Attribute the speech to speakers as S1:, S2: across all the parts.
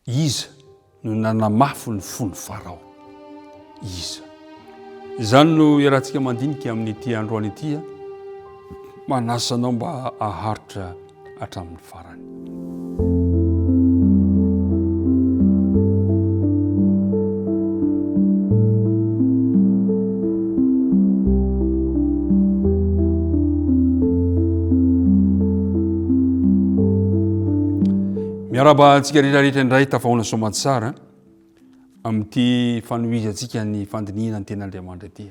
S1: Iza no nanamafy ny fon'i Farao? Iza? Izany no iarahantsika mandinika amin'ity androany ity. Manasa anao mba haharitra hatramin'ny farany. Miarahaba antsika rehetra rehetra indray tafahoana soamantsara amin'ity fanohizantsika ny fandinihana ny ten'Andriamanitra ity.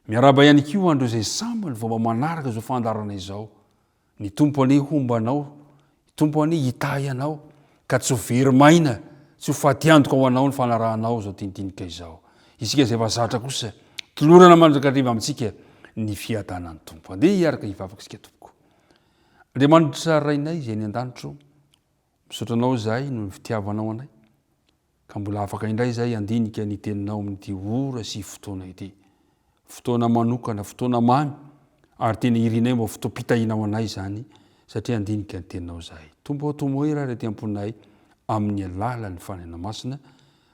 S1: Miarahaba ihany koa an'ireo izay sambany vao mba manaraka izao fandaharana izao. Ny Tompo anie homba anao, ny Tompo anie hitahy anao, ka tsy ho very maina, tsy ho fatiantoka ho anao ny fanarahanao izao dinidinika izao. Isika izay efa zatra kosa, tolorana mandrakariva amintsika ny fiadanan'ny Tompo. Andeha hiaraka hivavaka isika tompoko. Andriamanitra Rainay izay any an-danitra ô, misaotra Anao izahay noho ny fitiavanao anay. Ka mbola afaka indray izahay handinika ny Teninao amin'ity ora sy fotoana ity. Fotoana manokana, fotoana mamy, ary tena irinay mba ho fotoam-pitahiana ho anay izany, satria handinika ny Teninao izahay. Tompo ô, tomoera ary aty am-ponay amin'ny alalan'ny Fanahinao Masina,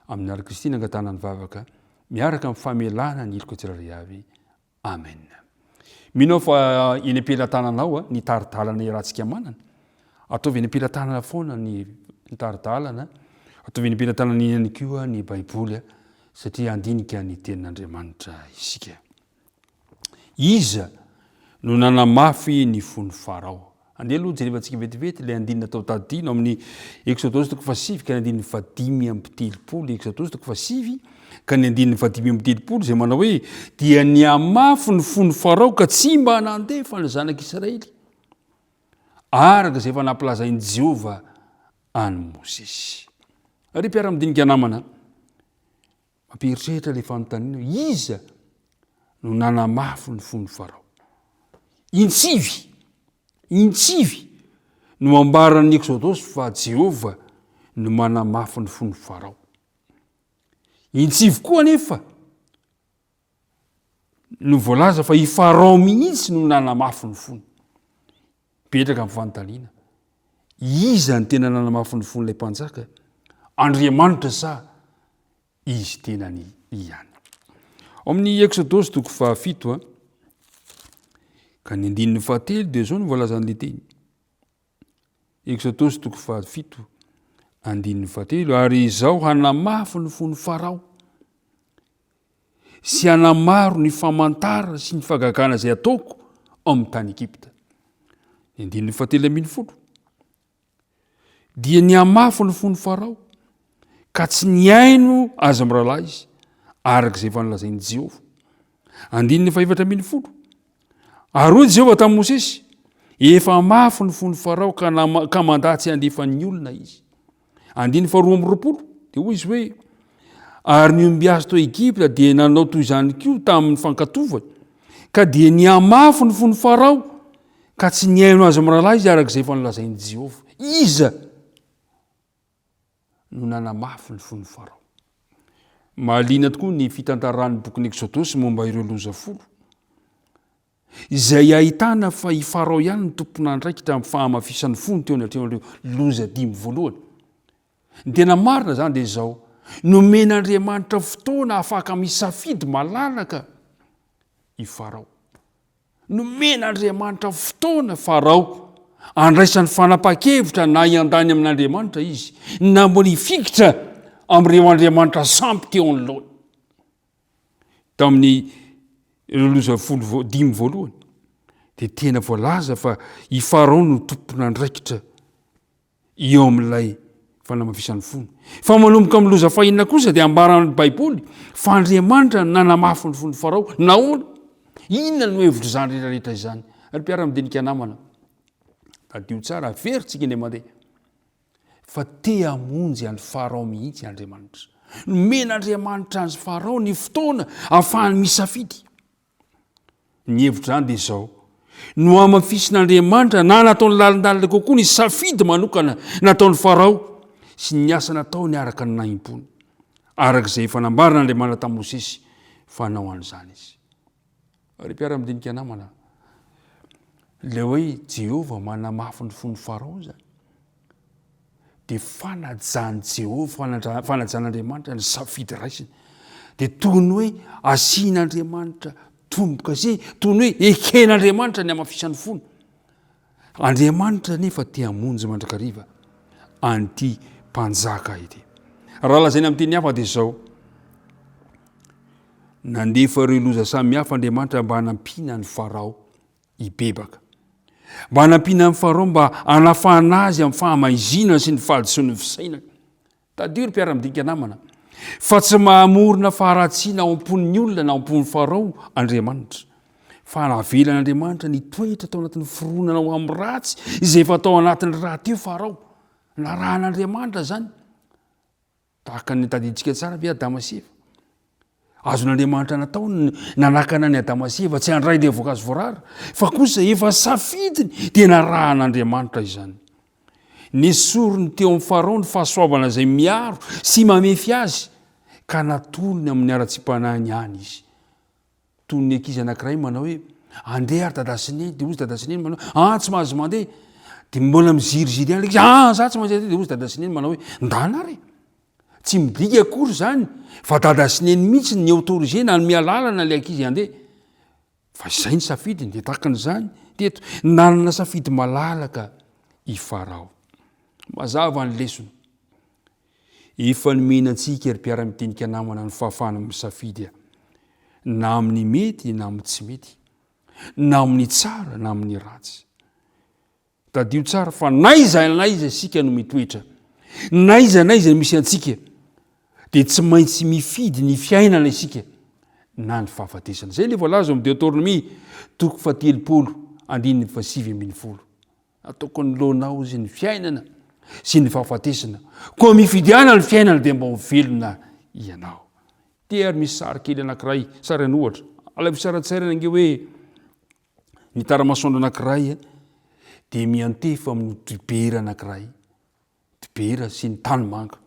S1: amin'ny anaran'i Kristy nangatahana ny vavaka, miaraka amin'ny famelana ny heloka tsirairay avy. Amen. Mino aho fa eny am-pelatananao ny tari-dalana iarahantsika manana. Ataovy eny am-pelatanana foana ny tari-dalana. Ataovy eny am-pelatanana ihany koa ny Baiboly satria handinika ny tenin'Andriamanitra isika. Iza no nanamafy ny fon'i Farao? Andeha aloha jerevantsika vetivety ilay andininy natao tadidino amin'ny Eksodosy toko fahasivy ka ny andininy fahadimy amby telopolo. Eksodosy toko fahasivy ka ny andininy fahadimy amby telopolo izay manao hoe dia nihamafy ny fon'i Farao ka tsy mba nandefa ny zanak'Israely araka izay efa nampilazain'i Jehovah an'i Mosesy. Ry mpiara-midinika namana, Mampieritreritra ilay fanontaniana hoe iza no nanamafy ny fon'i Farao. Intsivy, intsivy no ambaran'ny Eksodosy fa Jehovah no manamafy ny fon'i Farao. Intsivy koa anefa no voalaza fa i Farao mihitsy no nanamafy ny fony. Mipetraka ny fanontaniana, iza no tena nanamafy ny fon'ilay mpanjaka? Andriamanitra sa izy tenany ihany? Ao amin'ny Eksodosy toko fahafito, ka ny andininy fahatelo dia izao no voalazan'ilay teny. Eksodosy toko fahafito, andininy fahatelo, ary izao hanamafy ny fon'i Farao sy hanamaro ny famantarana sy ny fahagagana izay ataoko ao amin'ny tany Egypta. Ny andininy fahatelo ambin'ny folo dia nihamafy ny fon'i Farao ka tsy nihaino azy mirahalahy izy araka izay efa nolazain'i Jehovah. Andininy fahefatra ambin'ny folo Ary hoy Jehovah tamin'i Mosesy, Efa mafy ny fon'i Farao ka, ka mandà tsy handefa ny olona izy. Andininy faharoa amby roapolo, dia hoy izy hoe, Ary ny ombiasy tao Egypta dia nanao toy izany koa tamin'ny fankatovany, ka dia nihamafy ny fon'i Farao, ka tsy nihaino azy mirahalahy izy araka izay efa nolazain'i Jehovah. Iza no nanamafy ny fon'i Farao. Mahaliana tokoa ny fitantaran'ny bokin'ny Eksodosy momba ireo loza folo, izay ahitana fa i Farao ihany no tompon'andraikitra amin'ny fahamafisan'ny fony teo anatrehan'ireo loza dimy voalohany. Ny tena marina izany dia izao, nomen'Andriamanitra fotoana hahafaka misafidy malalaka i Farao. Nomen'Andriamanitra fotoana Farao handraisany fanapahan-kevitra na hiandany amin'Andriamanitra izy na mbola hifikitra amin'ireo andriamanitra sampy teo anoloany. Tamin'ny ireo loza folo dimy voalohany dia tena voalaza fa i Farao no tompon'andraikitra eo amin'ilay fanamafisan'ny fony. Fa manomboka amin'ny loza fahenina kosa dia ambaran'ny Baiboly fa Andriamanitra no nanamafy ny fon'i Farao. Nahoana? Inona no hevitr'izany rehetra rehetra izany? Ry mpiara-midinika namana, tadidio tsara, averintsika indray mandeha fa te hamonjy an'i Farao mihitsy Andriamanitra. Nomen'Andriamanitra an'i Farao ny fotoana ahafahany misafidy. Ny hevitr'izany dia izao, Nohamafisin'Andriamanitra na nataony lalindalina kokoa ny safidy manokana nataon'i Farao sy ny asa nataony araka ny nahim-pony, araka izay efa nambaran'Andriamanitra tamin'i Mosesy fa hanao an'izany izy. Ry mpiara-midinika namana, ilay hoe Jehovah manamafy ny fon'i Farao izany. Dia fanajan'i Jehovah, fanajan'Andriamanitra ny safidy raisiny. Dia toy ny hoe asian'Andriamanitra tombo-kase, toy ny hoe eken'Andriamanitra ny hamafisan'ny fony. Andriamanitra anefa te hamonjy mandrakariva an'ity mpanjaka ity. Raha lazaina amin'ny teny hafa dia izao, nandefa ireo loza samihafa Andriamanitra mba hanampiana an'i Farao hibebaka. Mba hanampiana an'i Farao mba hanafahana azy amin'ny fahamaizinana sy ny fahadisoan'ny fisainany. Tadidio ry mpiara-midinika namana, fa tsy mahamorona faharatsiana ao am-pon'ny olona na ao am-pon'i Farao Andriamanitra. Fa navelan'Andriamanitra nitoetra tao anatin'ny fironana ho amin'ny ratsy izay efa tao anatiny rahateo Farao. Narahan'Andriamanitra izany. Tahaka ny tadidintsika tsara ve Adama sy Eva? Azon'Andriamanitra natao ny nanakana an'i Adama sy Eva tsy handray ilay voankazo voarara, fa kosa efa safidiny dia narahan'Andriamanitra izany. Nesoriny teo amin'i Farao ny fahasoavana izay miaro sy mamefy azy, ka natolony amin'ny haratsiam-panahiny ihany izy. Toy ny ankizy anankiray manao hoe, Andeha ary dada sy neny, dia hozy dada sy neny manao hoe, ah tsy mahazo mandeha. Dia mbola miziriziry ihany ilay ankizy, ah za tsy maintsy andeha, dia hozy dada sy neny manao hoe, ndana ary e. Tsy midika akory izany fa dada sy neny mihitsy ny autorisé nanome alalana ilay ankizy handeha. Fa izay ny safidiny, dia tahaka an'izany teto. Nanana safidy malalaka i Farao. Mazava ny lesona. Efa nomena antsika ry mpiara-midinika namana ny fahafahana misafidy na amin'ny mety na amin'ny tsy mety, na amin'ny tsara na amin'ny ratsy. Tadidio tsara fa n'aiza n'aiza isika no mitoetra, n'aiza n'aiza misy antsika, dia tsy maintsy mifidy ny fiainana isika na ny fahafatesana. Izay ilay voalaza ao amin'ny Deoteronomia toko fahatelopolo andininy fahasivy ambinifolo. Ataoko anoloanao izy ny fiainana sy ny fahafatesana. Koa mifidiana ny fiainana dia mba ho velona ianao. Ty ary misy sary kely anankiray, sary an'ohatra. Alaivo sary an-tsaina ange hoe ny tara-masoandro anankiray dia miantefa amin'ny dibera anankiray, dibera sy ny tanimanga.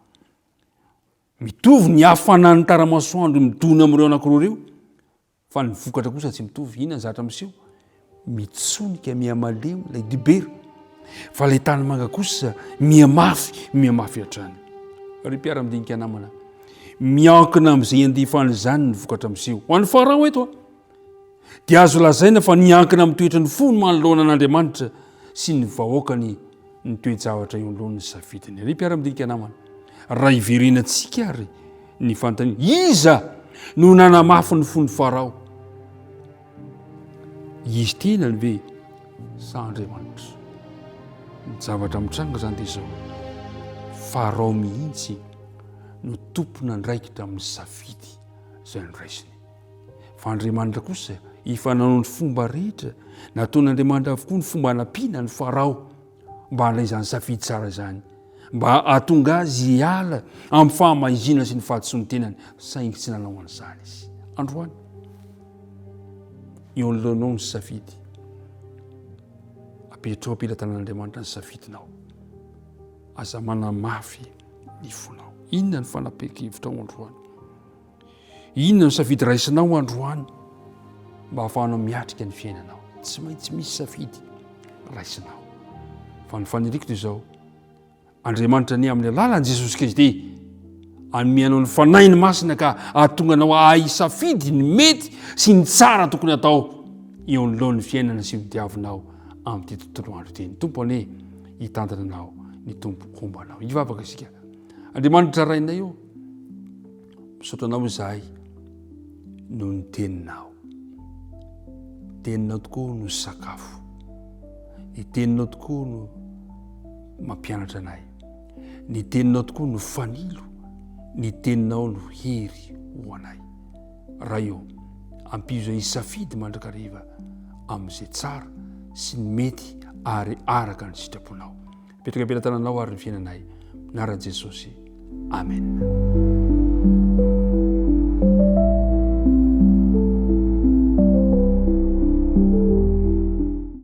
S1: Mitovy ny hafanan'ny tara-masoandro midona amin'ireo anankiroa ireo, Fa ny vokatra kosa tsy mitovy. Inona ny zavatra miseho? Mitsonika mihamalemy ilay dibera, fa ilay tanimanga kosa mihamafy, mihamafy hatrany. Ry mpiara-midinika namana, miankina amin'izay iandefan'izany ny vokatra miseho. Ho an'ny Farao eto, dia azo lazaina fa niankina amin'ny toetry ny fony manoloana an'Andriamanitra sy ny vahoakany ny toe-javatra eo anoloany ny safidiny. Ry mpiara-midinika namana, raha hiverenantsika ary ny fanontaniana, iza no nanamafy ny fon'i Farao? Izy tenany ve sa Andriamanitra? Ny zavatra mitranga izany dia izao, Farao mihitsy no tompon'andraikitra amin'ny safidy izay noraisiny. Fa Andriamanitra kosa efa nanao ny fomba rehetra, nataon'Andriamanitra avokoa ny fomba hanampiana ny Farao mba handray izany safidy tsara izany, mba hahatonga azy hiala amin'ny fahamaizinana sy ny fahadisoan'ny tenany, saingy tsy nanao an'izany izy. Androany, eo anoloanao ny safidy. Apetrao am-pelatanan'Andriamanitra ny safidinao. Aza manamafy ny fonao. Inona ny fanapahan-kevitrao androany? Inona no safidy raisinao androany mba hahafahanao miatrika ny fiainanao? Tsy maintsy misy safidy raisinao. Fa ny faniriako dia izao, Andriamanitra anie amin'ny alalan'i Jesosy Kristy hanome anao ny Fanahiny Masina ka hahatonga anao hahay hisafidy ny mety sy ny tsara tokony hatao eo anoloan'ny fiainana sy ny diavinao amin'ity tontolo andro ity. Ny Tompo anie hitantana anao, ny Tompo homba anao. Hivavaka isika. Andriamanitra Rainay ô, Misaotra anao izahay noho ny teninao. Teninao tokoa no sakafo. Ny teninao tokoa no mampianatra anay. Ny teninao tokoa no fanilo. Ny teninao no hery ho anay. Ray ô, ampio izay hisafidy mandrakariva amin'izay tsara sy ny mety ary araka ny sitraponao. Apetraka am-pelatananao ary ny fiainanay. Anaran'i Jesosy. Amen.